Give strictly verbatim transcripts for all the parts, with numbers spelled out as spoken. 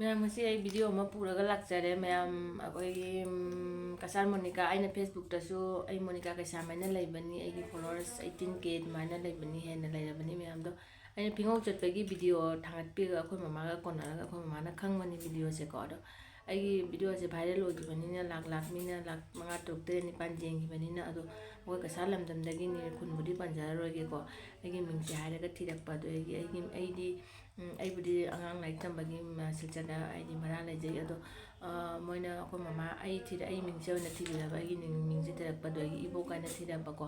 ꯃꯌꯥꯝ, ꯉꯁꯤ ꯑꯩ video ꯑꯃ ꯄꯨꯔꯒ ꯂꯥꯛꯆꯔꯦ꯫ ꯃꯌꯥꯝ, ꯑꯩꯈꯣꯏꯒꯤ, ꯎꯝ, ꯀꯁꯥꯔ ꯃꯣꯅꯤꯀꯥ, ꯑꯩꯅ Facebookꯇꯁꯨ ꯑꯩ ꯃꯣꯅꯤꯀꯥ ꯀꯩꯁꯥꯝ ꯍꯥꯏꯅ ꯂꯩꯕꯅꯤ, ꯑꯩꯒꯤ followers eighteen K ꯑꯗꯨꯃꯥꯏꯅ ꯂꯩꯕꯅꯤ, ꯍꯦꯟꯅ ꯂꯩꯔꯕꯅꯤ ꯃꯌꯥꯝꯗꯣ꯫ ꯑꯩꯅ ꯐꯤꯉꯧ ꯆꯠꯄꯒꯤ video ꯊꯥꯡꯒꯠꯄꯤꯔꯒ ꯑꯩꯈꯣꯏ ꯃꯃꯥꯒ ꯀꯣꯟꯅꯔꯒ ꯑꯩꯈꯣꯏ ꯃꯃꯥꯅ ꯈꯪꯕꯅꯤ videoꯁꯦꯀꯣ꯫ ꯑꯗꯣ ꯑꯩꯒꯤ videoꯁꯦ viral ꯑꯣꯏꯈꯤꯕꯅꯤꯅ ꯂꯥꯛ ꯂꯥꯛ ꯃꯤꯅ ꯂꯥꯛ ꯃꯉꯥ, ꯇꯔꯨꯛ, ꯇꯔꯦꯠ, ꯅꯤꯄꯥꯟ ꯌꯦꯡꯈꯤꯕꯅꯤꯅ꯫ ꯑꯗꯣ ꯑꯩꯈꯣꯏ ꯀꯁꯥꯔ ꯂꯝꯗꯝꯗꯒꯤꯅꯤ, ꯈꯨꯟꯕꯨꯗꯤ ꯄꯟꯖꯔꯔꯣꯏꯒꯦꯀꯣ꯫ ꯑꯩꯒꯤ ꯃꯤꯡꯁꯦ ꯍꯥꯏꯔꯒ ꯊꯤꯔꯛꯄ꯫ ꯑꯗꯣ ꯑꯩꯒꯤ, ꯑꯩꯒꯤ, ꯑꯩꯗꯤ, ꯎꯝ, ꯑꯩꯕꯨꯗꯤ ꯑꯉꯥꯡ ꯂꯥꯏꯔꯤꯛ ꯇꯝꯕꯒꯤ, ꯎꯝ, ꯁꯤꯜꯆꯔꯗ ꯑꯩꯗꯤ ꯚꯔꯥ ꯂꯩꯖꯩ꯫ ꯑꯗꯣ, ꯑ, ꯃꯣꯏꯅ ꯑꯩꯈꯣꯏ ꯃꯃꯥ, ꯑꯩ ꯊꯤꯔ-, ꯑꯩ ꯃꯤꯡꯁꯦ ꯑꯣꯏꯅ ꯊꯤꯕꯤꯔꯕ, ꯑꯩꯒꯤ ꯃꯤꯡ-, ꯃꯤꯡꯁꯦ ꯊꯤꯔꯛꯄꯗꯣ ꯑꯩꯒꯤ ꯏꯕꯣꯛ ꯍꯥꯏꯅ ꯊꯤꯔꯛꯄꯀꯣ꯫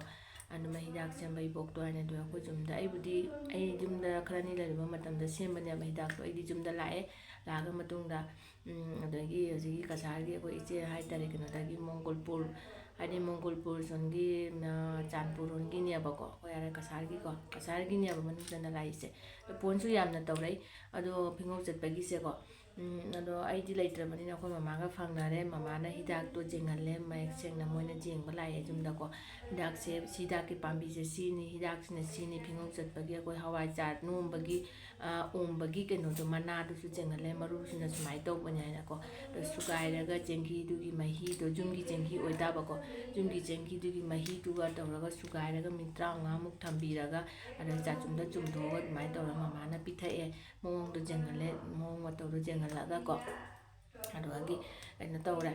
ꯑꯗꯨꯃꯥꯏ ꯍꯤꯗꯥꯛ ꯁꯦꯝꯕ ꯏꯕꯣꯛꯇꯣ ꯍꯥꯏꯅ꯫ ꯑꯗꯨ ꯑꯩꯈꯣꯏ ꯌꯨꯝꯗ, ꯑꯩꯕꯨꯗꯤ, ꯑꯩ ꯌꯨꯝꯗ ꯈꯔꯅꯤ ꯂꯩꯔꯨꯕ ꯃꯇꯝꯗ ꯁꯦꯝꯕꯅꯦꯕ ꯍꯤꯗꯥꯛꯇꯣ꯫ ꯑꯩꯗꯤ ꯌꯨꯝꯗ ꯂꯥꯛꯑꯦ, ꯂꯥꯛꯑꯒ ꯃꯇꯨꯡꯗ, ꯎꯝ, ꯑꯗꯒꯤ ꯍꯧꯖꯤꯛꯀꯤ ꯀꯁꯥꯔꯒꯤ ꯑꯩꯈꯣꯏ ꯏꯆꯦ ꯍꯥꯏꯇꯥꯔꯦ, ꯀꯩꯅꯣꯗꯒꯤ, ꯃꯣꯡꯒꯣꯜꯄꯨꯔ, ꯍꯥꯏꯗꯤ ꯃꯣꯡꯒꯣꯜꯄꯨꯔ ꯁꯣꯝꯒꯤ, ꯑ, ꯆꯥꯟꯄꯨꯔ ꯔꯣꯝꯒꯤꯅꯦꯕꯀꯣ, ꯑꯩꯈꯣꯏ ꯍꯥꯏꯔꯦ ꯀꯁꯥꯔꯒꯤꯀꯣ, ꯀꯁꯥꯔꯒꯤꯅꯦꯕ ꯃꯅꯨꯡ ꯆꯟꯅ ꯂꯥꯛꯏꯁꯦ꯫ ꯐꯣꯟꯁꯨ ꯌꯥꯝꯅ ꯇꯧꯔꯛꯏ꯫ ꯑꯗꯣ ꯐꯤꯉꯧ ꯆꯠꯄꯒꯤꯁꯦꯀꯣ, ꯎꯝ, ꯑꯗꯣ ꯑꯩꯗꯤ ꯂꯩꯇ꯭ꯔꯕꯅꯤꯅ ꯑꯩꯈꯣꯏ ꯃꯃꯥꯒ ꯐꯪꯅꯔꯦ꯫ ꯃꯃꯥꯅ ꯍꯤꯗꯥꯛꯇꯣ ꯌꯦꯡꯍꯜꯂꯦ, ꯃꯌꯦꯛ ꯁꯦꯡꯅ ꯃꯣꯏꯅ ꯌꯦꯡꯕ ꯂꯥꯛꯑꯦ ꯌꯨꯝꯗꯀꯣ꯫ ꯍꯤꯗꯥꯛꯁꯦ, ꯁꯤ ꯍꯤꯗꯥꯛꯀꯤ ꯄꯥꯝꯕꯤꯁꯦ ꯁꯤꯅꯤ, ꯍꯤꯗꯥꯛꯁꯤꯅ ꯁꯤꯅꯤ, ꯐꯤꯉꯧ ꯆꯠꯄꯒꯤ ꯑꯩꯈꯣꯏ ꯍꯋꯥꯏꯖꯥꯔ ꯅꯣꯝꯕꯒꯤ, ꯑ, ꯎꯝꯕꯒꯤ ꯀꯩꯅꯣꯗꯣ, ꯃꯅꯥꯗꯨꯁꯨ ꯌꯦꯡꯍꯜꯂꯦ, ꯃꯔꯨꯁꯤꯅ ꯁꯨꯃꯥꯏꯅ ꯇꯧꯕꯅꯤ ꯍꯥꯏꯅꯀꯣ꯫ ꯑꯗꯣ ꯁꯨꯒꯥꯏꯔꯒ ꯆꯦꯡꯍꯤꯗꯨꯒꯤ ꯃꯍꯤꯗꯣ, ꯌꯨꯝꯒꯤ ꯆꯦꯡꯍꯤ ꯑꯣꯏꯇꯥꯕꯀꯣ, ꯌꯨꯝꯒꯤ ꯆꯦꯡꯍꯤꯗꯨꯒꯤ ꯃꯍꯤꯗꯨꯒ ꯇꯧꯔꯒ ꯁꯨꯒꯥꯏꯔꯒ ꯃꯤꯅꯤꯠ ꯇꯔꯥꯃꯉꯥꯃꯨꯛ ꯊꯝꯕꯤꯔꯒ, ꯑꯗ ꯆꯥꯆꯨꯝꯗ ꯆꯨꯝꯊꯣꯛꯑꯒ ꯑꯗꯨꯃꯥꯏꯅ ꯇꯧꯔꯒ ꯃꯃꯥꯅ ꯄꯤꯊꯛꯑꯦ꯫ ꯃꯑꯣꯡꯗꯣ ꯌꯦꯡꯍꯜꯂꯦ, ꯃꯑꯣꯡ ꯃꯇꯧꯗꯣ ꯌꯦꯡꯍꯜꯂꯒꯀꯣ꯫ ꯑꯗꯨꯗꯒꯤ ꯀꯩꯅꯣ ꯇꯧꯔꯦ,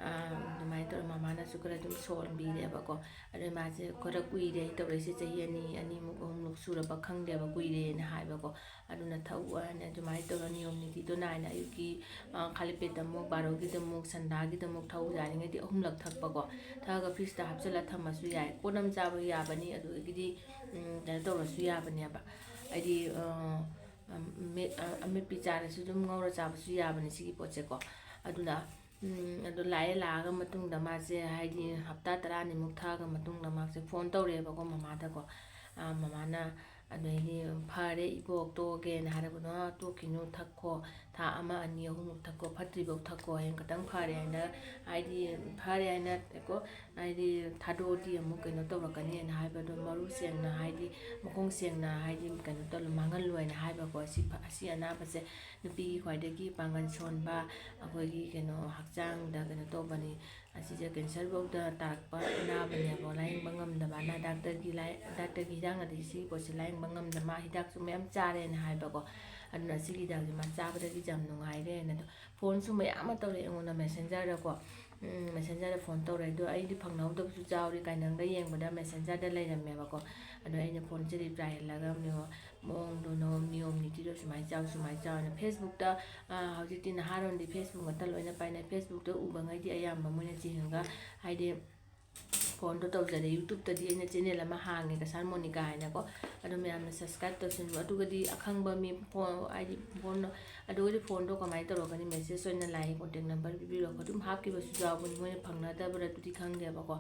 ꯑꯗꯨꯃꯥꯏꯅ ꯇꯧꯔꯦ꯫ ꯃꯃꯥꯅꯁꯨ ꯈꯔ ꯑꯗꯨꯝ ꯁꯣꯟꯕꯤꯔꯦꯕꯀꯣ꯫ ꯑꯗꯩ ꯃꯥꯁꯦ ꯈꯔ ꯀꯨꯏꯔꯦ ꯇꯧꯔꯛꯏꯁꯦ, ꯆꯍꯤ ꯑꯅꯤ, ꯑꯅꯤꯃꯨꯛ, ꯑꯍꯨꯝꯃꯨꯛ ꯁꯨꯔꯕ ꯈꯪꯗꯦꯕ, ꯀꯨꯏꯔꯦꯅ ꯍꯥꯏꯕꯀꯣ꯫ ꯑꯗꯨꯅ ꯊꯛꯎ ꯍꯥꯏꯅ ꯑꯗꯨꯃꯥꯏꯅ ꯇꯧꯔ ꯅꯤꯌꯣꯝ ꯅꯤꯇꯤꯗꯣ ꯅꯥꯏꯅ ꯑꯌꯨꯛꯀꯤ, ꯑ, ꯈꯥꯂꯤꯄꯦꯠꯇ ꯑꯃꯨꯛ, ꯕꯥꯔꯣꯒꯤꯗ ꯑꯃꯨꯛ, ꯁꯟꯗꯥꯒꯤꯗ ꯑꯃꯨꯛ ꯊꯛꯎ ꯌꯥꯔꯤꯉꯩꯗꯤ ꯑꯍꯨꯝꯂꯛ ꯊꯛꯄꯀꯣ꯫ ꯊꯛꯑꯒ ꯐ꯭ꯔꯤꯖꯇ ꯍꯥꯞꯆꯤꯜꯂ ꯊꯝꯃꯁꯨ ꯌꯥꯏ, ꯄꯣꯠ ꯑꯃ ꯆꯥꯕ ꯌꯥꯕꯅꯤ꯫ ꯑꯗꯨꯗꯒꯤꯗꯤ, ꯎꯝ, ꯀꯩꯅꯣ ꯇꯧꯔꯁꯨ ꯌꯥꯕꯅꯦꯕ, ꯍꯥꯏꯗꯤ, ꯑ, ꯑꯃꯦꯠ-, ꯑꯃꯦꯠꯄꯤ ꯆꯥꯔꯁꯨ ꯑꯗꯨꯝ ꯉꯧꯔ ꯆꯥꯕꯁꯨ ꯌꯥꯕꯅꯦ ꯁꯤꯒꯤ ꯄꯣꯠꯁꯦꯀꯣ꯫ ꯑꯗꯨꯅ, ꯎꯝ, ꯑꯗꯣ ꯂꯥꯛꯑꯦ, ꯂꯥꯛꯑꯒ ꯃꯇꯨꯡꯗ ꯃꯥꯁꯦ, ꯍꯥꯏꯗꯤ, ꯍꯞꯇꯥ ꯇꯔꯥꯅꯤꯃꯨꯛ ꯊꯛꯑꯒ ꯃꯇꯨꯡꯗ ꯃꯥꯁꯦ ꯐꯣꯟ ꯇꯧꯔꯛꯑꯦꯕꯀꯣ ꯃꯃꯥꯗꯀꯣ꯫ ꯑ, ꯃꯃꯥꯅ, ꯑꯗꯩꯗꯤ "ꯐꯔꯦ ꯏꯕꯣꯛ, ꯇꯣꯛꯑꯒꯦꯅ" ꯍꯥꯏꯔꯒꯅ "ꯇꯣꯛꯈꯤꯅꯨ, ꯊꯛꯈꯣ, ꯊꯥ ꯑꯃ, ꯑꯅꯤ, ꯑꯍꯨꯝꯃꯨꯛ ꯊꯛꯈꯣ, ꯐꯠꯇ꯭ꯔꯤꯐꯥꯎ ꯊꯛꯈꯣ, ꯍꯌꯦꯡ ꯈꯇꯪ ꯐꯔꯦ ꯍꯥꯏꯅ", ꯍꯥꯏꯗꯤ ꯐꯔꯦ ꯍꯥꯏꯅ ꯀꯣ, ꯍꯥꯏꯗꯤ ꯊꯥꯗꯣꯛꯑꯗꯤ ꯑꯃꯨꯛ ꯀꯩꯅꯣ ꯇꯧꯔꯛꯀꯅꯤꯅ ꯍꯥꯏꯕꯗꯣ, ꯃꯔꯨ ꯁꯦꯡꯅ ꯍꯥꯏꯗꯤ ꯃꯈꯣꯡ ꯁꯦꯡꯅ ꯍꯥꯏꯗꯤ ꯀꯩꯅꯣ ꯇꯧ, ꯃꯥꯡꯍꯜꯂꯣꯏꯅ ꯍꯥꯏꯕꯀꯣ꯫ ꯁꯤ ꯐ-, ꯑꯁꯤ ꯑꯅꯥꯕꯁꯦ ꯅꯨꯄꯤꯒꯤ ꯈ꯭ꯋꯥꯏꯗꯒꯤ ꯄꯥꯡꯒꯜ ꯁꯣꯟꯕ, ꯑꯩꯈꯣꯏꯒꯤ ꯀꯩꯅꯣ ꯍꯛꯆꯥꯡꯗ ꯀꯩꯅꯣ ꯇꯧꯕꯅꯤ꯫ ꯑꯁꯤꯁꯦ ꯀꯦꯟꯁꯔꯐꯧꯗ ꯇꯥꯔꯛꯄ ꯑꯅꯥꯕꯅꯦꯕ, ꯂꯥꯌꯦꯡꯕ ꯉꯝꯗꯕ ꯑꯅꯥ꯫ ꯗꯥꯛꯇꯔꯒꯤ ꯂꯥꯏ-, ꯗꯥꯛꯇꯔꯒꯤ ꯍꯤꯗꯥꯛꯅꯗꯤ ꯁꯤꯒꯤ ꯄꯣꯠꯁꯦ ꯂꯥꯌꯦꯡꯕ ꯉꯝꯗꯕ, ꯃꯥ ꯍꯤꯗꯥꯛꯁꯨ ꯃꯌꯥꯝ ꯆꯥꯔꯦꯅ ꯍꯥꯏꯕꯀꯣ꯫ ꯑꯗꯨꯅ ꯑꯁꯤꯒꯤ ꯍꯤꯗꯥꯛꯁꯦ ꯃꯥ ꯆꯥꯕꯗꯒꯤ ꯌꯥꯝ ꯅꯨꯡꯉꯥꯏꯔꯦꯅ꯫ ꯑꯗꯣ ꯐꯣꯟꯁꯨ ꯃꯌꯥꯝ ꯑꯃ ꯇꯧꯔꯛꯑꯦ ꯑꯩꯉꯣꯟꯗ, ꯃꯦꯁꯦꯟꯖꯔꯗꯀꯣ꯫ ꯎꯝ, ꯃꯦꯁꯦꯟꯖꯔꯗ ꯐꯣꯟ ꯇꯧꯔꯛꯑꯦ꯫ ꯑꯗꯣ ꯑꯩꯗꯤ ꯐꯪꯅꯍꯧꯗꯕꯁꯨ ꯌꯥꯎꯔꯤ, ꯀꯥꯏꯅꯪꯗ ꯌꯦꯡꯕꯗ ꯃꯦꯁꯦꯟꯖꯔꯗ ꯂꯩꯔꯝꯃꯦꯕꯀꯣ꯫ ꯑꯗꯣ ꯑꯩꯅ ꯐꯣꯟꯁꯦ ꯔꯤꯄ꯭ꯂꯥꯏ ꯍꯜꯂꯒ ꯃꯑꯣꯡꯗꯣ, ꯅꯣ-, ꯅꯤꯌꯣꯝ ꯅꯤꯇꯤꯗꯣ ꯁꯨꯃꯥꯏꯅ ꯆꯥꯎ, ꯁꯨꯃꯥꯏꯅ ꯆꯥꯎꯅ꯫ ꯐꯦꯁꯕꯨꯛꯇ, ꯑ, ꯍꯧꯖꯤꯛꯇꯤ ꯅꯍꯥꯔꯣꯟꯗꯤ ꯐꯦꯁꯕꯨꯛ ꯉꯥꯛꯇ ꯂꯣꯏꯅ ꯄꯥꯏꯅꯩ꯫ ꯐꯦꯁꯕꯨꯛꯇ ꯎꯕꯉꯩꯗꯤ ꯑꯌꯥꯝꯕ ꯃꯣꯏꯅ ꯆꯤꯡꯉꯒ, ꯍꯥꯏꯗꯤ, ꯐꯣꯟꯗꯣ ꯇꯧꯖꯔꯦ꯫ ꯌꯨꯇ꯭ꯌꯨꯕꯇꯗꯤ ꯑꯩꯅ ꯆꯦꯅꯦꯜ ꯑꯃ ꯍꯥꯡꯉꯦ, ꯀꯁꯥꯔ ꯃꯣꯅꯤꯀꯥ ꯍꯥꯏꯅꯀꯣ꯫ ꯑꯗꯣ ꯃꯌꯥꯝꯅ ꯁꯕꯁꯀ꯭ꯔꯥꯏꯕ ꯇꯧꯁꯤꯟꯕ꯫ ꯑꯗꯨꯒꯗꯤ ꯑꯈꯪꯕ ꯃꯤ ꯐꯣꯟ, ꯍꯥꯏꯗꯤ, ꯐꯣꯟ, ꯑꯗꯨꯒꯗꯤ ꯐꯣꯟꯗꯣ ꯀꯃꯥꯏꯅ ꯇꯧꯔꯛꯀꯅꯤ? ꯃꯦꯁꯦꯖ ꯑꯣꯏꯅ ꯂꯥꯛꯑꯦ, ꯀꯣꯟꯇꯦꯛ ꯅꯝꯕꯔ ꯄꯤꯕꯤꯔꯛꯑꯣ꯫ ꯑꯗꯨꯝ ꯍꯥꯞꯈꯤꯕꯁꯨ ꯌꯥꯎꯕꯅꯤ, ꯃꯣꯏꯅ ꯐꯪꯅꯗꯕ꯭ꯔꯥ ꯑꯗꯨꯗꯤ ꯈꯪꯗꯦꯕꯀꯣ꯫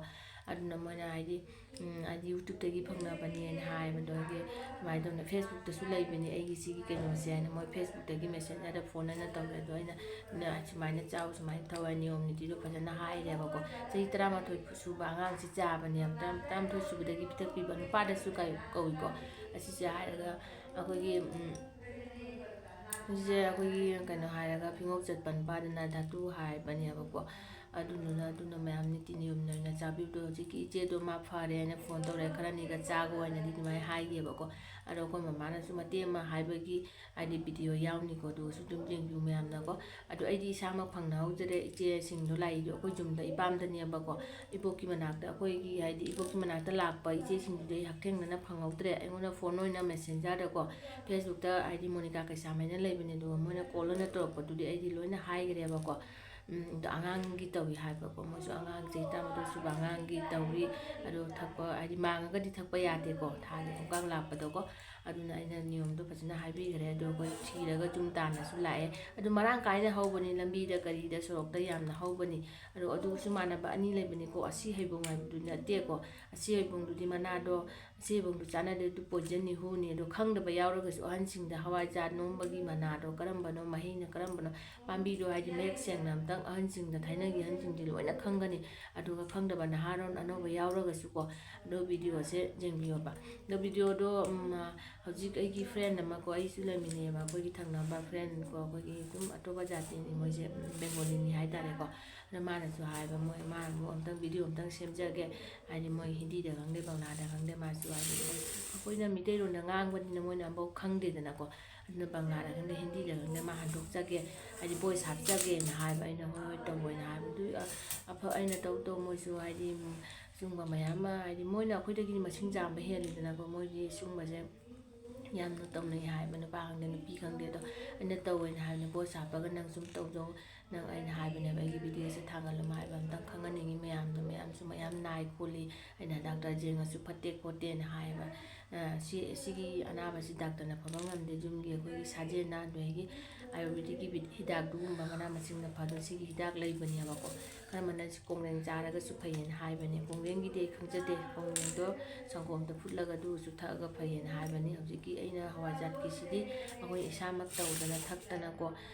ꯑꯗꯨꯅ ꯃꯣꯏꯅ, ꯍꯥꯏꯗꯤ, ꯎꯝ, ꯍꯥꯏꯗꯤ ꯌꯨꯇ꯭ꯌꯨꯕꯇꯒꯤ ꯐꯪꯅꯕꯅꯦꯅ ꯍꯥꯏꯕꯗꯣ, ꯑꯩꯒꯤ ꯁꯨꯃꯥꯏꯅ ꯇꯧꯅ ꯐꯦꯁꯕꯨꯛꯇꯁꯨ ꯂꯩꯕꯅꯤ ꯑꯩꯒꯤ ꯁꯤꯒꯤ ꯀꯩꯅꯣꯁꯦ ꯍꯥꯏꯅ, ꯃꯣꯏ ꯐꯦꯁꯕꯨꯛꯇꯒꯤ ꯃꯦꯁꯦꯟꯖꯔꯗ ꯐꯣꯟ ꯑꯣꯏꯅ ꯇꯧꯔꯦ꯫ ꯑꯗꯣ ꯑꯩꯅ ꯅ-, ꯁꯨꯃꯥꯏꯅ ꯆꯥꯎ, ꯁꯨꯃꯥꯏꯅ ꯊꯛꯑꯣ, ꯅꯤꯌꯣꯝ ꯅꯤꯇꯤꯗꯣ ꯐꯖꯅ ꯍꯥꯏꯔꯦꯕꯀꯣ꯫ ꯆꯍꯤ ꯇꯔꯥꯃꯥꯊꯣꯏ ꯁꯨꯕ ꯑꯉꯥꯡꯁꯤ ꯆꯥꯕꯅꯦꯕ, ꯇꯔꯥ-, ꯇꯔꯥꯃꯥꯊꯣꯏ ꯁꯨꯕꯗꯒꯤ ꯄꯤꯊꯛꯄꯤꯕ, ꯅꯨꯄꯥꯗꯁꯨ ꯀꯧ-, ꯀꯧꯏꯀꯣ꯫ ꯑꯁꯤꯁꯦ ꯍꯥꯏꯔꯒ ꯑꯩꯈꯣꯏꯒꯤ, ꯎꯝ, ꯁꯤꯁꯦ ꯑꯩꯈꯣꯏꯒꯤ ꯀꯩꯅꯣ ꯍꯥꯏꯔꯒ ꯐꯤꯉꯧ ꯆꯠꯄ ꯅꯨꯄꯥꯗꯨꯅ ꯙꯥꯇꯨ ꯍꯥꯏꯕꯅꯦꯕꯀꯣ꯫ ꯑꯗꯨꯗꯨꯅ, ꯑꯗꯨꯅ ꯃꯌꯥꯝ ꯅꯤꯇꯤ ꯅꯤꯌꯣꯝ ꯅꯥꯏꯅ ꯆꯥꯕꯤꯕꯗꯣ, ꯍꯧꯖꯤꯛꯀꯤ ꯏꯆꯦꯗꯣ ꯃꯥ ꯐꯔꯦ ꯍꯥꯏꯅ ꯐꯣꯟ ꯇꯧꯔꯛꯑꯦ, ꯈꯔꯅꯤꯒ ꯆꯥꯒꯣ ꯍꯥꯏꯅꯗꯤ ꯑꯗꯨꯃꯥꯏꯅ ꯍꯥꯏꯈꯤꯑꯕꯀꯣ꯫ ꯑꯗꯣ ꯑꯩꯈꯣꯏ ꯃꯃꯥꯅꯁꯨ ꯃꯇꯦꯛ ꯑꯃ ꯍꯥꯏꯕꯒꯤ, ꯍꯥꯏꯗꯤ ꯚꯤꯗꯤꯑꯣ ꯌꯥꯎꯅꯤꯀꯣ, ꯑꯗꯨꯒꯁꯨ ꯑꯗꯨꯝ ꯌꯦꯡꯕꯤꯌꯨ ꯃꯌꯥꯝꯅꯀꯣ꯫ ꯑꯗꯣ ꯑꯩꯗꯤ ꯏꯁꯥꯃꯛ ꯐꯪꯅꯍꯧꯗ꯭ꯔꯦ, ꯏꯆꯦꯁꯤꯡꯗꯣ ꯂꯥꯛꯏꯗꯣ ꯑꯩꯈꯣꯏ ꯌꯨꯝꯗ, ꯏꯄꯥꯝꯗꯅꯦꯕꯀꯣ, ꯏꯕꯣꯛꯀꯤ ꯃꯅꯥꯛꯇ, ꯑꯩꯈꯣꯏꯒꯤ ꯍꯥꯏꯗꯤ ꯏꯕꯣꯛꯀꯤ ꯃꯅꯥꯛꯇ ꯂꯥꯛꯄ ꯏꯆꯦꯁꯤꯡꯗꯨꯗꯤ ꯑꯩ ꯍꯛꯊꯦꯡꯅꯅ ꯐꯪꯍꯧꯗ꯭ꯔꯦ꯫ ꯑꯩꯉꯣꯟꯗ ꯐꯣꯟ ꯑꯣꯏꯅ ꯃꯦꯁꯦꯟꯖꯔꯗꯀꯣ, ꯐꯦꯁꯕꯨꯛꯇ ꯍꯥꯏꯗꯤ ꯃꯣꯅꯤꯀꯥ ꯀꯩꯁꯥꯝ ꯍꯥꯏꯅ ꯂꯩꯕꯅꯦ, ꯑꯗꯨꯒ ꯃꯣꯏꯅ ꯀꯣꯜ ꯑꯣꯏꯅ ꯇꯧꯔꯛꯄꯗꯨꯗꯤ ꯑꯩꯗꯤ ꯂꯣꯏꯅ ꯍꯥꯏꯈ꯭ꯔꯦꯕꯀꯣ꯫ ꯎꯝ, ꯑꯗꯣ ꯑꯉꯥꯡꯒꯤ ꯇꯧꯏ ꯍꯥꯏꯕꯀꯣ, ꯃꯣꯏꯁꯨ ꯑꯉꯥꯡ ꯆꯍꯤ ꯇꯔꯥꯃꯥꯊꯣꯏ ꯁꯨꯕ ꯑꯉꯥꯡꯒꯤ ꯇꯧꯏ꯫ ꯑꯗꯣ ꯊꯛꯄ ꯍꯥꯏꯗꯤ ꯃꯥꯡꯉꯒꯗꯤ ꯊꯛꯄ ꯌꯥꯗꯦꯀꯣ, ꯊꯥꯒꯤ ꯈꯣꯡꯀꯥꯡ ꯂꯥꯛꯄꯗꯀꯣ꯫ ꯑꯗꯨꯅ ꯑꯩꯅ ꯅꯤꯌꯣꯝꯗꯣ ꯐꯖꯅ ꯍꯥꯏꯕꯤꯈ꯭ꯔꯦ꯫ ꯑꯗꯣ ꯑꯩꯈꯣꯏ ꯊꯤꯔꯒ ꯌꯨꯝ ꯇꯥꯟꯅꯁꯨ ꯂꯥꯛꯑꯦ꯫ ꯑꯗꯨ ꯃꯔꯥꯡ ꯀꯥꯏꯅ ꯍꯧꯕꯅꯤ, ꯂꯝꯕꯤꯗ, ꯀꯔꯤꯗ, ꯁꯣꯔꯣꯛꯇ ꯌꯥꯝꯅ ꯍꯧꯕꯅꯤ꯫ ꯑꯗꯣ ꯑꯗꯨꯁꯨ ꯃꯥꯟꯅꯕ ꯑꯅꯤ ꯂꯩꯕꯅꯤꯀꯣ, ꯑꯁꯤ ꯍꯩꯕꯣꯡ ꯍꯥꯏꯕꯗꯨ ꯅꯠꯇꯦꯀꯣ꯫ ꯑꯁꯤ ꯍꯩꯕꯣꯡꯗꯨꯗꯤ ꯃꯅꯥꯗꯣ, ꯑꯁꯦꯕꯪꯗꯨ ꯆꯥꯟꯅꯗꯦ, ꯑꯗꯨ ꯄꯣꯏꯖꯟꯅꯤ, ꯍꯨꯅꯤ꯫ ꯑꯗꯣ ꯈꯪꯗꯕ ꯌꯥꯎꯔꯒꯁꯨ ꯑꯍꯟꯁꯤꯡꯗ ꯍꯋꯥꯏꯖꯥꯔ ꯅꯣꯝꯕꯒꯤ ꯃꯅꯥꯗꯣ ꯀꯔꯝꯕꯅꯣ, ꯃꯍꯩꯅ ꯀꯔꯝꯕꯅꯣ, ꯄꯥꯝꯕꯤꯗꯣ ꯍꯥꯏꯗꯤ ꯃꯌꯦꯛ ꯁꯦꯡꯅ ꯑꯝꯇꯪ ꯑꯍꯟꯁꯤꯡꯗ, ꯊꯥꯏꯅꯒꯤ ꯑꯍꯟꯁꯤꯡꯗꯤ ꯂꯣꯏꯅ ꯈꯪꯒꯅꯤ꯫ ꯑꯗꯨꯒ ꯈꯪꯗꯕ ꯅꯍꯥꯔꯣꯟ ꯑꯅꯧꯕ ꯌꯥꯎꯔꯒꯁꯨꯀꯣ, ꯑꯗꯣ ꯚꯤꯗꯤꯑꯣꯁꯦ ꯌꯦꯡꯕꯤꯌꯣꯕ꯫ ꯑꯗꯣ ꯚꯤꯗꯤꯑꯣꯗꯣ, ꯎꯝ, ꯍꯧꯖꯤꯛ ꯑꯩꯒꯤ ꯐ꯭ꯔꯦꯟ ꯑꯃꯀꯣ, ꯑꯩꯁꯨ ꯂꯩꯃꯤꯟꯅꯩꯌꯦꯕ, ꯑꯩꯈꯣꯏꯒꯤ ꯊꯪꯅꯕ ꯐ꯭ꯔꯦꯟ ꯀꯣ, ꯑꯩꯈꯣꯏꯒꯤ ꯑꯗꯨꯝ ꯑꯇꯣꯞꯄ ꯖꯥꯇꯤꯅꯤ ꯃꯣꯏꯁꯦ, ꯎꯝ, ꯕꯦꯡꯒꯣꯂꯤꯅꯤ ꯍꯥꯏꯇꯥꯔꯦꯀꯣ꯫ ꯑꯗꯣ ꯃꯥꯅꯁꯨ ꯍꯥꯏꯕ, ꯃꯣꯏ, ꯃꯥꯅ ꯑꯃꯨꯛ ꯑꯝꯇꯪ ꯚꯤꯗꯤꯑꯣ ꯑꯝꯇꯪ ꯁꯦꯝꯖꯒꯦ, ꯍꯥꯏꯗꯤ ꯃꯣꯏ ꯍꯤꯟꯗꯤꯗ ꯈꯪꯗꯦ, ꯕꯪꯂꯥꯗ ꯈꯪꯗꯦ, ꯃꯥꯁꯨ ꯍꯥꯏꯗꯤ ꯃꯣꯏ, ꯑꯩꯈꯣꯏꯅ ꯃꯤꯇꯩꯂꯣꯟꯗ ꯉꯥꯡꯕꯅꯤꯅ ꯃꯣꯏꯅ ꯑꯃꯐꯥꯎ ꯈꯪꯗꯦꯗꯅꯀꯣ꯫ ꯑꯗꯨꯅ ꯕꯪꯂꯥꯗ ꯈꯪꯗꯦ, ꯍꯤꯟꯗꯤꯗ ꯈꯪꯗꯦ, ꯃꯥ ꯍꯟꯗꯣꯛꯆꯒꯦ, ꯍꯥꯏꯗꯤ ꯚꯣꯏꯁ ꯍꯥꯞꯆꯒꯦꯅ ꯍꯥꯏꯕ꯫ ꯑꯩꯅ ꯍꯣꯏ ꯍꯣꯏ ꯇꯧꯋꯦꯅ ꯍꯥꯏꯕ꯫ ꯑꯗꯨ ꯑ-, ꯑꯐ-, ꯑꯩꯅ ꯇꯧ ꯇꯧ ꯃꯣꯏꯁꯨ ꯍꯥꯏꯗꯤ, ꯎꯝ, ꯁꯤꯒꯨꯝꯕ ꯃꯌꯥꯝ ꯑꯃ ꯍꯥꯏꯗꯤ ꯃꯣꯏꯅ ꯑꯩꯈꯣꯏꯗꯒꯤ ꯃꯁꯤꯡ ꯌꯥꯝꯕ ꯍꯦꯜꯂꯤꯗꯅꯀꯣ, ꯃꯣꯏꯗꯤ ꯁꯤꯒꯨꯝꯕꯁꯦ ꯌꯥꯝꯅ ꯇꯧꯅꯩ ꯍꯥꯏꯕ, ꯅꯨꯄꯥ ꯈꯪꯗꯦ ꯅꯨꯄꯤ ꯈꯪꯗꯦ꯫ ꯑꯗꯣ ꯑꯩꯅ ꯇꯧꯋꯦꯅ ꯍꯥꯏꯕꯅꯦ, ꯚꯣꯏꯁ ꯍꯥꯞꯄꯒ ꯅꯪ ꯁꯨꯝ ꯇꯧꯖꯧ, ꯅꯪ, ꯑꯩꯅ ꯍꯥꯏꯕꯅꯦꯕ, ꯑꯩꯒꯤ ꯚꯤꯗꯤꯑꯣꯁꯦ ꯊꯥꯒꯠꯂꯝꯃꯣ ꯍꯥꯏꯕ꯫ ꯑꯝꯇꯪ ꯈꯪꯍꯟꯅꯤꯡꯉꯤ ꯃꯌꯥꯝꯗꯣ, ꯃꯌꯥꯝꯁꯨ ꯃꯌꯥꯝ ꯅꯥꯏ ꯈꯣꯠꯂꯤ, ꯑꯩꯅ ꯗꯥꯛꯇꯔ ꯌꯦꯡꯉꯁꯨ ꯐꯠꯇꯦ ꯈꯣꯠꯇꯦꯅ ꯍꯥꯏꯌꯦꯕ꯫ ꯑ, ꯁꯤ, ꯁꯤꯒꯤ ꯑꯅꯥꯕꯁꯤ ꯗꯥꯛꯇꯔꯅ ꯐꯕ ꯉꯝꯗꯦ, ꯌꯨꯝꯒꯤ ꯑꯩꯈꯣꯏꯒꯤ ꯁꯥꯖꯦꯜ ꯅꯥꯟꯕꯒꯤ ꯑꯥꯌꯨꯔꯕꯦꯗꯤꯛꯀꯤ ꯚꯤ-, ꯍꯤꯗꯥꯛꯇꯨꯒꯨꯝꯕ ꯃꯅꯥ ꯃꯁꯤꯡꯅ ꯐꯗꯣ꯫ ꯁꯤꯒꯤ ꯍꯤꯗꯥꯛ ꯂꯩꯕꯅꯦꯕꯀꯣ, ꯀꯔꯝꯕꯅ ꯁꯤ ꯀꯣꯡꯒ꯭ꯔꯦꯡ ꯆꯥꯔꯒꯁꯨ ꯐꯩꯌꯦꯅ ꯍꯥꯏꯕꯅꯦ꯫ ꯀꯣꯡꯒ꯭ꯔꯦꯡꯒꯤꯗꯤ ꯑꯩ ꯈꯪꯖꯗꯦ, ꯀꯣꯡꯒ꯭ꯔꯦꯡꯗꯣ ꯁꯪꯒꯣꯝꯗ ꯐꯨꯠꯂꯒ ꯑꯗꯨꯁꯨ ꯊꯛꯑꯒ ꯐꯩꯌꯦꯅ ꯍꯥꯏꯕꯅꯤ꯫ ꯍꯧꯖꯤꯛꯀꯤ ꯑꯩꯅ ꯍꯋꯥꯏꯖꯥꯔꯒꯤꯁꯤꯗꯤ ꯑꯩꯈꯣꯏ ꯏꯁꯥꯃꯛ ꯇꯧꯗꯅ ꯊꯛꯇꯅꯀꯣ,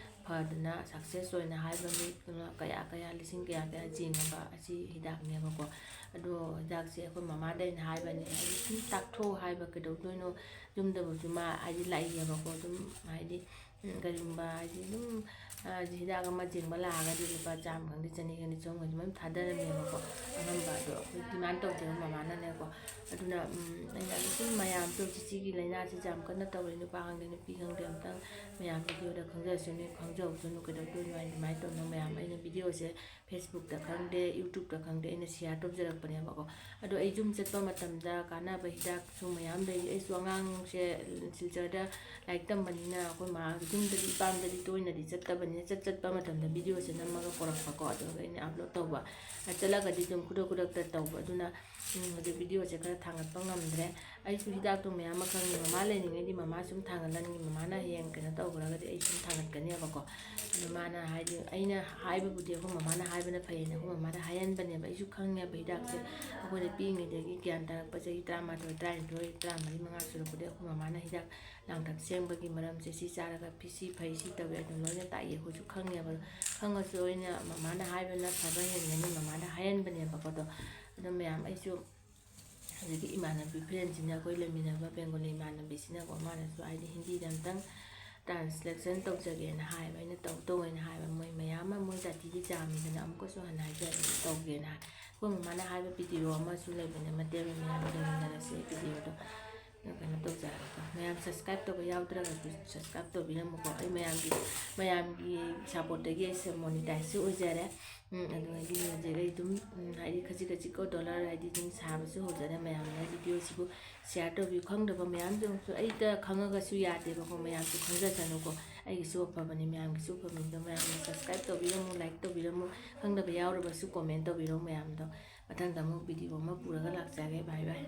ꯐꯗꯅ ꯁꯛꯁꯦꯁ ꯑꯣꯏꯅ ꯍꯥꯏꯕꯅꯤ꯫ ꯑꯗꯨꯅ ꯀꯌꯥ ꯀꯌꯥ, ꯂꯤꯁꯤꯡ ꯀꯌꯥ ꯀꯌꯥ ꯌꯦꯡꯉꯕ ꯑꯁꯤ ꯍꯤꯗꯥꯛꯅꯦꯕꯀꯣ꯫ ꯑꯗꯣ ꯍꯤꯗꯥꯛꯁꯦ ꯑꯩꯈꯣꯏ ꯃꯃꯥꯗ ꯑꯩꯅ ꯍꯥꯏꯕꯅꯤ, ꯍꯥꯏꯗꯤ ꯁꯨꯝ ꯇꯥꯛꯊꯣꯛꯑꯣ ꯍꯥꯏꯕ, ꯀꯩꯗꯧꯗꯣꯏꯅꯣ, ꯌꯨꯝꯗꯕꯨꯁꯨ ꯃꯥ ꯍꯥꯏꯗꯤ ꯂꯥꯛꯏꯌꯦꯕꯀꯣ꯫ ꯑꯗꯨꯝ ꯍꯥꯏꯗꯤ, ꯎꯝ, ꯀꯔꯤꯒꯨꯝꯕ ꯍꯥꯏꯗꯤ ꯑꯗꯨꯝ, ꯑ, ꯍꯤꯗꯥꯛ ꯑꯃ ꯌꯦꯡꯕ ꯂꯥꯛꯑꯒꯗꯤ ꯂꯨꯄꯥ ꯆꯥꯝꯃ ꯈꯪꯗꯦ, ꯆꯅꯤ ꯈꯪꯗꯦ, ꯆꯍꯨꯝ ꯈꯪꯗꯦ, ꯑꯗꯨꯝ ꯊꯥꯗꯔꯝꯃꯦꯕꯀꯣ꯫ ꯑꯉꯝꯕ ꯑꯗꯣ ꯑꯩꯈꯣꯏ ꯗꯤꯃꯥꯟ ꯇꯧꯗꯦꯕ ꯃꯃꯥꯅꯅꯦꯀꯣ꯫ ꯑꯗꯨꯅ, ꯎꯝ, ꯑꯩꯅ ꯑꯗꯨꯝ ꯃꯌꯥꯝꯁꯨ ꯍꯧꯖꯤꯛ ꯁꯤꯒꯤ ꯂꯥꯏꯅꯥꯁꯤ ꯌꯥꯝ ꯀꯟꯅ ꯇꯧꯔꯦ, ꯅꯨꯄꯥ ꯈꯪꯗꯦ ꯅꯨꯄꯤ ꯈꯪꯗꯦ, ꯑꯝꯇꯪ ꯃꯌꯥꯝ ꯚꯤꯗꯤꯑꯣꯗ ꯈꯪꯖꯔꯁꯅꯨ, ꯈꯪꯖꯍꯧꯁꯅꯨ, ꯀꯩꯗꯧꯗꯣꯏꯅꯣ ꯍꯥꯏꯅ ꯑꯗꯨꯃꯥꯏꯅ ꯇꯧꯅ ꯃꯌꯥꯝ ꯑꯩꯅ ꯚꯤꯗꯤꯑꯣꯁꯦ Facebookꯇ ꯈꯪꯗꯦ, YouTubeꯇ ꯈꯪꯗꯦ, ꯑꯩꯅ ꯁꯤꯌꯥꯔ ꯇꯧꯖꯔꯛꯄꯅꯦꯕꯀꯣ꯫ ꯑꯗꯣ ꯑꯩ ꯌꯨꯝ ꯆꯠꯄ ꯃꯇꯝꯗ ꯀꯥꯟꯅꯕ ꯍꯤꯗꯥꯛꯁꯨ ꯃꯌꯥꯝ ꯂꯩ꯫ ꯑꯩꯁꯨ ꯑꯉꯥꯡꯁꯦ ꯁꯤꯜꯆꯔꯗ ꯂꯥꯏꯔꯤꯛ ꯇꯝꯕꯅꯤꯅ ꯑꯩꯈꯣꯏ ꯃꯥ ꯌꯨꯝꯗꯗꯤ ꯏꯄꯥꯝꯗꯗꯤ ꯇꯣꯏꯅꯗꯤ ꯆꯠꯇꯕꯅꯤꯅ, ꯆꯠ ꯆꯠꯄ ꯃꯇꯝꯗ ꯚꯤꯗꯤꯑꯣꯁꯦ ꯅꯝꯃꯒ ꯄꯨꯔꯛꯄꯀꯣ, ꯑꯗꯨꯒ ꯑꯩꯅ ꯑꯞꯂꯣꯗ ꯇꯧꯕ꯫ ꯆꯠꯂꯒꯗꯤ ꯑꯗꯨꯝ ꯈꯨꯗꯛ ꯈꯨꯗꯛꯇ ꯇꯧꯕ꯫ ꯑꯗꯨꯅ, ꯎꯝ, ꯍꯧꯖꯤꯛ ꯚꯤꯗꯤꯑꯣꯁꯦ ꯈꯔ ꯊꯥꯡꯒꯠꯄ ꯉꯝꯗ꯭ꯔꯦ꯫ ꯑꯩꯁꯨ ꯍꯤꯗꯥꯛꯇꯣ ꯃꯌꯥꯝ ꯑꯃ ꯈꯪꯉꯤ, ꯃꯃꯥ ꯂꯩꯔꯤꯉꯩꯗꯤ ꯃꯃꯥ ꯁꯨꯝ ꯊꯥꯡꯒꯠꯍꯟꯒꯤ, ꯃꯃꯥꯅ ꯍꯌꯦꯡ ꯀꯩꯅꯣ ꯇꯧꯈ꯭ꯔꯒꯗꯤ ꯑꯩ ꯁꯨꯝ ꯊꯥꯡꯒꯠꯀꯅꯦꯕꯀꯣ꯫ ꯑꯗꯣ ꯃꯥꯅ ꯍꯥꯏꯗꯤ, ꯑꯩꯅ ꯍꯥꯏꯕꯕꯨꯗꯤ ꯑꯩꯈꯣꯏ ꯃꯃꯥꯅ ꯍꯥꯏꯕꯅ ꯐꯩꯌꯦꯅ ꯑꯩꯈꯣꯏ ꯃꯃꯥꯗ ꯍꯥꯏꯍꯟꯕꯅꯦꯕ꯫ ꯑꯩꯁꯨ ꯈꯪꯉꯦꯕ ꯍꯤꯗꯥꯛꯁꯦ꯫ ꯑꯩꯈꯣꯏꯅ ꯄꯤꯛꯏꯉꯩꯗꯒꯤ ꯒ꯭ꯌꯥꯟ ꯇꯥꯔꯛꯄ ꯆꯍꯤ ꯇꯔꯥꯃꯥꯊꯣꯏ, ꯇꯔꯥꯅꯤꯊꯣꯏ, ꯇꯔꯥꯃꯔꯤ, ꯃꯉꯥ ꯁꯨꯔꯛꯄꯗꯒꯤ ꯑꯩꯈꯣꯏ ꯃꯃꯥꯅ ꯍꯤꯗꯥꯛ ꯂꯥꯡꯊꯛ ꯁꯦꯝꯕꯒꯤ ꯃꯔꯝꯁꯦ, ꯁꯤ ꯆꯥꯔꯒ ꯐꯤ-, ꯁꯤ ꯐꯩ, ꯁꯤ ꯇꯧꯋꯦ, ꯑꯗꯨꯝ ꯂꯣꯏꯅ ꯇꯥꯛꯏ꯫ ꯑꯩꯈꯣꯏꯁꯨ ꯈꯪꯉꯦꯕ꯫ ꯈꯪꯉꯁꯨ ꯑꯩꯅ ꯃꯃꯥꯅ ꯍꯥꯏꯕꯅ ꯐꯕ ꯍꯦꯟꯒꯅꯤ, ꯃꯃꯥꯅ ꯍꯥꯏꯍꯟꯕꯅꯦꯕꯀꯣ꯫ ꯑꯗꯣ, ꯑꯗꯣ ꯃꯌꯥꯝ, ꯑꯩꯁꯨ ꯍꯧꯖꯤꯛꯀꯤ ꯏꯃꯥꯟꯅꯕꯤ friendꯁꯤꯅ, ꯑꯩꯈꯣꯏ ꯂꯩꯃꯤꯟꯅꯕ ꯕꯦꯡꯒꯣꯂꯤ ꯏꯃꯥꯟꯅꯕꯤꯁꯤꯅꯀꯣ, ꯃꯥꯅꯁꯨ ꯍꯥꯏꯗꯤ ꯍꯤꯟꯗꯤꯗ ꯑꯝꯇꯪ translation ꯇꯧꯖꯒꯦꯅ ꯍꯥꯏꯕ꯫ ꯑꯩꯅ ꯇꯧ ꯇꯧꯑꯣꯅ ꯍꯥꯏꯕ꯫ ꯃꯣꯏ ꯃꯌꯥꯝ ꯑꯃ, ꯃꯣꯏ ꯖꯥꯇꯤꯒꯤ ꯌꯥꯝꯃꯤꯗꯅ, ꯑꯃꯨꯛꯀꯁꯨ ꯍꯟꯅ ꯍꯥꯏꯖꯔꯛꯑꯒꯦ, ꯇꯧꯒꯦꯅ ꯍꯥꯏ꯫ ꯑꯩꯈꯣꯏ ꯃꯃꯥꯅ ꯍꯥꯏꯕ video ꯑꯃꯁꯨ ꯂꯩꯕꯅꯦ, ꯃꯇꯦꯛ ꯑꯃ ꯃꯌꯥꯝ ꯌꯦꯡꯃꯤꯟꯅꯔꯁꯦ videoꯗꯣ꯫ ꯀꯩꯅꯣ ꯇꯧꯖꯔꯒꯦꯀꯣ, ꯃꯌꯥꯝ subscribe ꯇꯧꯕ ꯌꯥꯎꯗ꯭ꯔꯒꯁꯨ subscribe ꯇꯧꯕꯤꯔꯝꯃꯨꯀꯣ꯫ ꯑꯩ ꯃꯌꯥꯝꯒꯤ, ꯃꯌꯥꯝꯒꯤ supportꯇꯒꯤ ꯑꯩꯁꯦ monetizeꯁꯨ ꯑꯣꯏꯖꯔꯦ꯫ ꯎꯝ, ꯑꯗꯨꯗꯒꯤ ꯍꯧꯖꯤꯛ ꯑꯩ ꯑꯗꯨꯝ, ꯎꯝ, ꯍꯥꯏꯗꯤ ꯈꯖꯤꯛ ꯈꯖꯤꯛꯀꯣ, dollar ꯍꯥꯏꯗꯤ ꯑꯗꯨꯝ ꯁꯥꯕꯁꯨ ꯍꯧꯖꯔꯦ꯫ ꯃꯌꯥꯝꯅ videoꯁꯤꯕꯨ share ꯇꯧꯕꯤꯌꯨ꯫ ꯈꯪꯗꯕ ꯃꯌꯥꯝꯁꯨ ꯑꯩꯇ ꯈꯪꯉꯒꯁꯨ ꯌꯥꯗꯦꯕꯀꯣ, ꯃꯌꯥꯝꯁꯨ ꯈꯪꯖꯁꯅꯨꯀꯣ꯫ ꯑꯩꯒꯤꯁꯨ ꯑꯐꯕꯅꯤ, ꯃꯌꯥꯝꯒꯤꯁꯨ ꯑꯐꯕꯅꯤ꯫ ꯑꯗꯣ ꯃꯌꯥꯝꯅ subscribe ꯇꯧꯕꯤꯔꯝꯃꯨ, like ꯇꯧꯕꯤꯔꯝꯃꯨ, ꯈꯪꯗꯕ ꯌꯥꯎꯔꯕꯁꯨ comment ꯇꯧꯕꯤꯔꯝꯃꯨ ꯃꯌꯥꯝꯗꯣ꯫ ꯃꯊꯪꯗ ꯑꯃꯨꯛ video ꯑꯃ ꯄꯨꯔꯒ ꯂꯥꯛꯆꯒꯦ꯫ Bye bye꯫